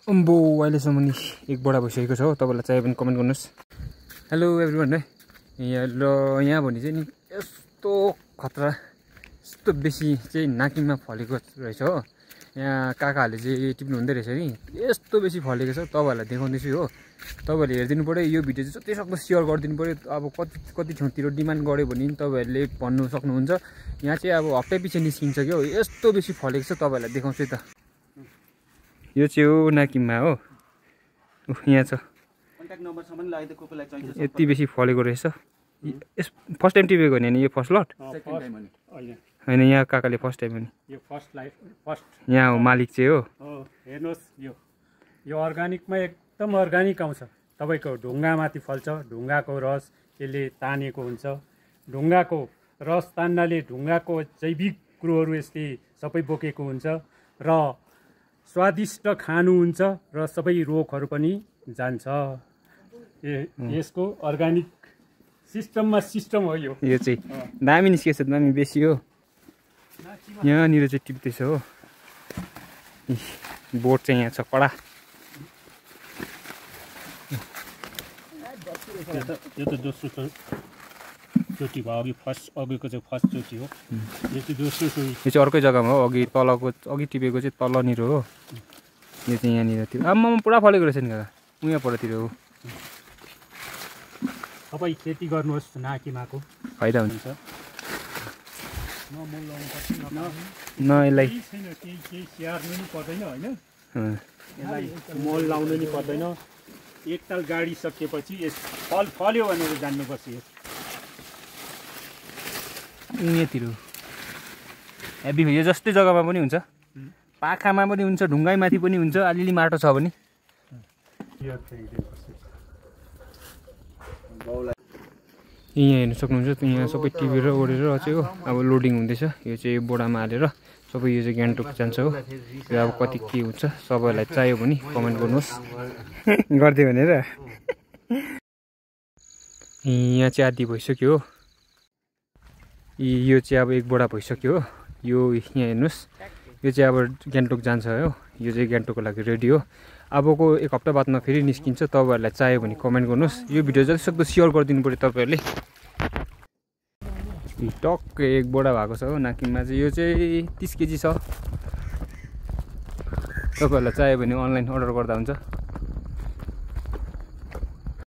अम्बो अहिलेसम्म नि एक बडा भइसकेको छ हो। तपाईँलाई चाहियो भने कमेन्ट गर्नुहोस्। हेलो एभ्रिवान है। यहाँ भने चाहिँ नि यस्तो खतरा यस्तो बेसी चाहिँ नाकिममा फलेको रहेछ हो। यहाँ काकाहरूले चाहिँ टिप्नु हुँदै रहेछ नि, यस्तो बेसी फलेको छ। तपाईँहरूलाई देखाउँदैछु हो। तपाईँहरूले हेरिदिनु पऱ्यो। यो भिडियो चाहिँ जति सक्दो सेयर गरिदिनु पऱ्यो। अब कति ठाउँतिर डिमान्ड गऱ्यो भने नि तपाईँहरूले भन्नु सक्नुहुन्छ। यहाँ चाहिँ अब हप्ता पछि निस्किन्छ क्या हो। यस्तो बेसी फलेको छ, तपाईँहरूलाई देखाउँछु त। यो चाहिँ हो नाकिममा हो। यहाँ छ यति बेसी फलेको रहेछ। यस फर्स्ट टाइम टिपेको नि यो फर्स्ट लट होइन, यहाँ काकाले फर्स्ट टाइम हो नि। यहाँ हो मालिक चाहिँ हो। हेर्नुहोस् यो अर्ग्यानिकमा एकदम अर्ग्यानिक आउँछ। तपाईँको ढुङ्गामाथि फल्छ। ढुङ्गाको रस यसले तानेको हुन्छ। ढुङ्गाको रस तान्नाले ढुङ्गाको जैविक कुरोहरू यसले सबै बोकेको हुन्छ र स्वादिष्ट खानु हुन्छ र सबै रोगहरू पनि जान्छ। यसको अर्ग्यानिक सिस्टम हो यो। यो चाहिँ दामी निस्केछ, दामी बेसी हो। यहाँनिर चाहिँ टिप्दैछ हो। बोट चाहिँ यहाँ छ कडा। यो त दोस्रो चोटि भयो। अघिको चाहिँ फर्स्ट चोटि हो। यो चाहिँ दोस्रो चोटि। यो चाहिँ अर्कै जग्गामा हो। अघि टिपेको चाहिँ तलनिर हो। यो चाहिँ यहाँनिर थियो। आम्मामा पुरा फलेको रहेछ नि काका। उहाँ परतिर हो। तपाईँ खेती गर्नुहोस् नाकिमाको फाइदा हुन्छ। न यसलाई केही स्याहार्नु नि पर्दैन होइन। यसलाई मल लाउनु नि पर्दैन। एकताल गाडी सकिएपछि यस फल्यो भनेर जान्नुपर्छ। यहाँतिर हेभी यो जस्तै जग्गामा पनि हुन्छ, पाखामा पनि हुन्छ, ढुङ्गाइमाथि पनि हुन्छ। अलिअलि माटो छ भने यहाँ हेर्नु सक्नुहुन्छ। यहाँ सबै टिपेर ओढेर चाहिँ हो। अब लोडिङ हुँदैछ। यो चाहिँ बोडामा हालेर सबै यो चाहिँ गान्तोक जान्छ हो। यो अब कति के हुन्छ सबैलाई चाहियो भने कमेन्ट गर्नुहोस्। गरिदियो भनेर यहाँ चाहिँ आधी भइसक्यो हो। यो चाहिँ अब एक बोडा भइसक्यो हो। यो यहाँ हेर्नुहोस्। यो चाहिँ अब गान्तोक जान्छ हो। यो चाहिँ गान्तोकको लागि रेडी हो। अबको एक हप्ता बादमा फेरि निस्किन्छ। तपाईँहरूलाई चाहियो भने कमेन्ट गर्नुहोस्। यो भिडियो जति सक्दो सेयर गरिदिनु पऱ्यो तपाईँहरूले। टक्कै एक बोडा भएको छ हो नाकिममा चाहिँ। यो चाहिँ 30 केजी छ। तपाईँहरूलाई चाहियो भने अनलाइन अर्डर गर्दा हुन्छ।